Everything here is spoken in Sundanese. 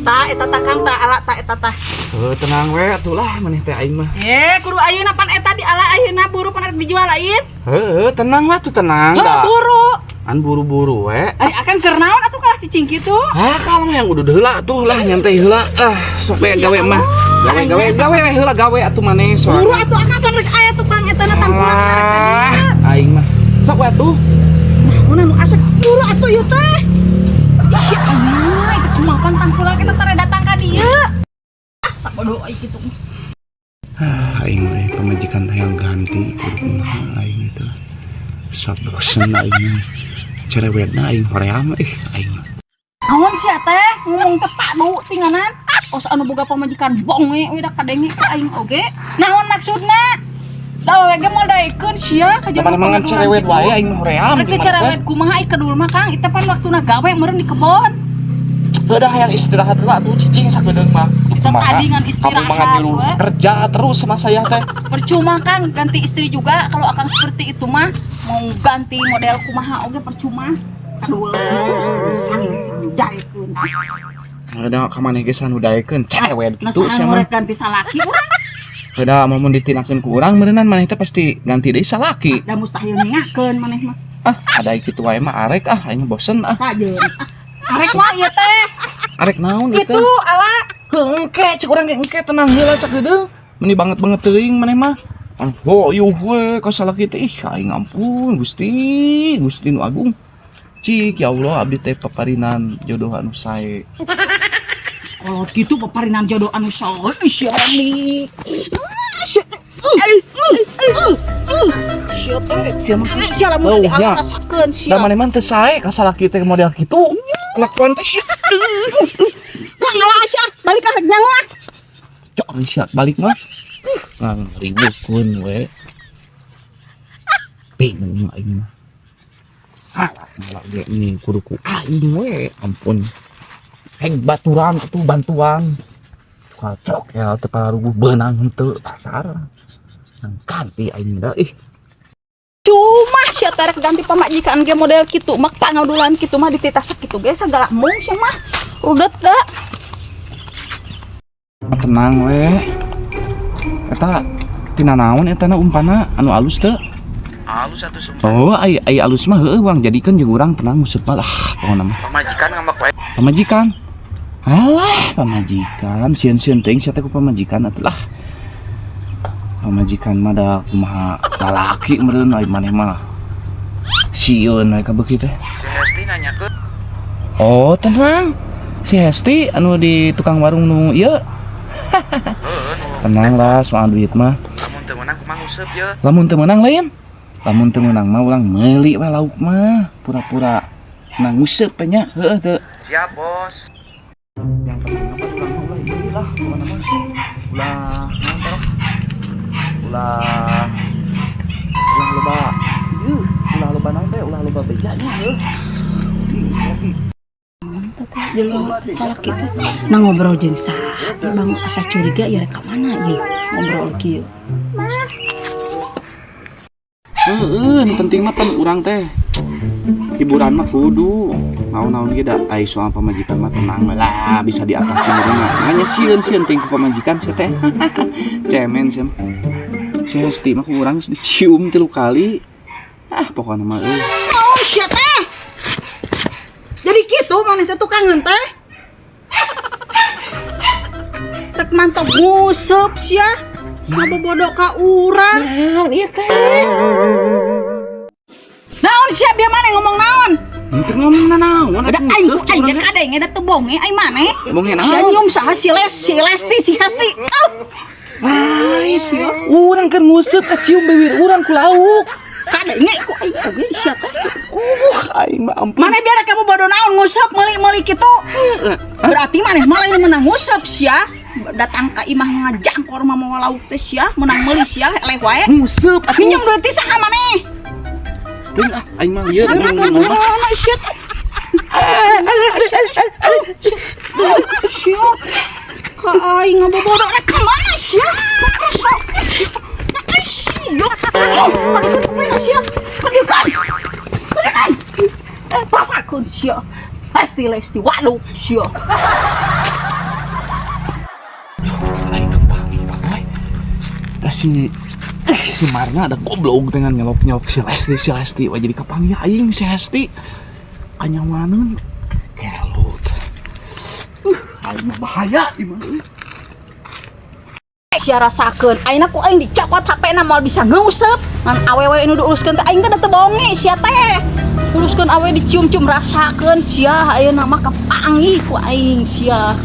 Ta eta ta, Kang, ta ala ta eta ta. Heuh, tenang we atuh lah maneh teh, aing mah. Eh, kudu ayeuna pan eta di ala ayeuna, buru, pan rek dijual lain. Heuh, tenang we tuh, tenang. Heuh, Da. buru. An buru-buru we. Ari akang keur naon atuh kalah cicing kitu? Ah, kalau yang udah heula tuh lah, nyantai heula. Ah, sok we gawe mah. Gawe gawe gawe we heula, gawe atuh maneh Buru soalnya. atuh, akang kan rek aya tukang eta na tangkulan. Ah, aing mah. Sok we atuh. Naon anu asek, buru atuh ieu teh. Ih, ya Allah, itu kumaha pan tangkulan kita tara datang ka dieu. Ah, sabodo ai kitu. Ah, aing mah pamajikan hayang ganti, kudu kumaha aing itu. Sabosen aing mah. Cerewetna aing hoream ih aing mah. Naon sia teh ngomong teh padu tinganan. Os anu boga pamajikan bonge we da kadenge ka aing oge. Naon maksudna? Da awewe ge moal daekeun sia ka Da mana mangan cerewet wae, aing mah hoream. Rek teh cerewet kumaha ai kedul mah, Kang? Itu pan waktuna gawe meureun di kebon. Heuh, dah hayang istirahat heula atuh, cicing sakedeung mah. Kita tadi ngan istirahat, Kamu mah nyuruh we. Kerja terus sama saya teh. Percuma, Kang, ganti istri juga kalau akang seperti itu mah, mau ganti model kumaha oge percuma. Kedul gitu sang sang daekeun. Ada ka maneh ge sanu daekeun cerewet Nah, gitu sia saha mah. rek ganti salaki urang? Heuh, mun ditinakeun ku urang meureunnan maneh teh pasti ganti deui salaki. Da mustahil ningakeun maneh mah. Ah, ada kitu wae mah arek ah, aing bosen ah. Kajeun. Arek mah ieu teh. Arek naon ieu teh? Itu ala. Heuh, engke cek urang ge engke, tenang heula sakedeung. Meni banget-banget teuing maneh mah. Ah, hoyuh we ka salaki teh, ih aing ampun Gusti, Gusti nu agung. Cik ya Allah, abdi teh paparinan jodoh anu sae. Kalau gitu paparinan jodoh anu sae sia nih. Sia teh. Sia mah Sia lamun Oh, di nya. ala rasakeun sia. Da maneh mah teu sae ka salaki teh model kitu. Kelakuan teh sia. Kang ngalah sia, balik ah, rek nyangu ah. Cok sia balik mah. Ngang ribukeun we. Bingung aing mah. Ah, malah ge ini kudu ku aing we, ampun. Heng baturan atuh bantuan. Kacok ya teu pararuguh beunang henteu pasar. Nang ganti aing da ih. Cuma sia teh rek ganti pamajikan ge model kitu mah, pangadulan kitu mah, dititah sakitu ge sagala mung sia mah. Rudet da. Tenang we. Eta tina naon eta na umpana anu alus teu? Halus atuh semua. Oh, ai ai alus mah heueuh urang jadikeun jeung urang, tenang nguseup mah lah pokona mah. Pamajikan ngambek wae. Pamajikan. Alah, pamajikan sieun-sieun teuing sia teh ku pamajikan atuh lah. Pamajikan mah da kumaha lalaki meureun, ai maneh mah. Sieun we kabeuki teh. Si Hesti nanyakeun. Oh, tenang. Si Hesti anu di tukang warung nu ieu. Heueuh nu. Tenang lah soal duit mah. Lamun teu meunang kumaha nguseup ye? Lamun teu meunang lain. Lamun teu meunang mah urang meuli we lauk mah. Pura-pura nah nguseup we nya, heueuh teu. Siap, Bos. Yang penting apa, urang mah ulah ieu lah pokona mah. Ulah naon teh lah. Ulah ulah loba ieu, ulah loba naon teh, ulah loba beja nya heueuh. Ih, lagi. Jelema teh salaki teh. Nah, ngobrol jeung saha bang, asa curiga ya, rek ka mana ieu ngobrol kieu? Heeh, nu penting mah pan urang teh hiburan mah kudu naon-naon ge da ai soal pamajikan mah tenang we lah, bisa diatasi meureun. Makanya sieun-sieun teuing ku pamajikan sia teh. Cemen sia mah. Si Hesti mah ku urang geus dicium 3 kali. Ah, pokokna mah euy. Oh, sia teh. Jadi kitu maneh teh tukangeun teh. Rek mantap nguseup sia. Ngabobodo ka urang. Naon ieu teh? Naon sia, bieu maneh ngomong naon? Henteu ngomong nanaon. Da aing ku aing ge kadenge da teu bonge ai maneh. Bonge naon? Sia nyium saha, si Les, si Lesti, si Hesti. Oh, Lain. Urang keur nguseup kacium bibir urang ku lauk. Kadenge ku aing oge sia teh. Aing mah ampun. Maneh biar kamu bodoh naon nguseup meuli-meuli kitu. Berarti maneh mah lain menang nguseup sia. Datang ka imah ngajangkor mah mawa lauk teh sia, menang meuli sia eleh wae. Nguseup atuh. Minjem duit ti saha maneh? Teuing ah, aing mah lieur ngomong mah. Mana sia teh? Sia. Ka aing ngabobodo rek ka mana sia? Sok. Sia. Kadieu mana sia? Kadieu kan. Kadieu kan. Rasakeun sia. Lesti Lesti, waduh sia. Da si Marna ada goblok dengan nyelok-nyelok si Lesti, si Lesti. Wah, jadi kapanggih aing si Hesti. Kanyawaneun kelut. Aing mah bahaya ieu mah euy. Sia rasakeun ayeuna ku aing dicokot HP-na, moal bisa nguseup. Ngan awewe nu diuruskeun teh aing teh da teu bonge sia teh. Uruskeun awewe dicium-cium, rasakeun sia ayeuna mah kapanggih ku aing sia.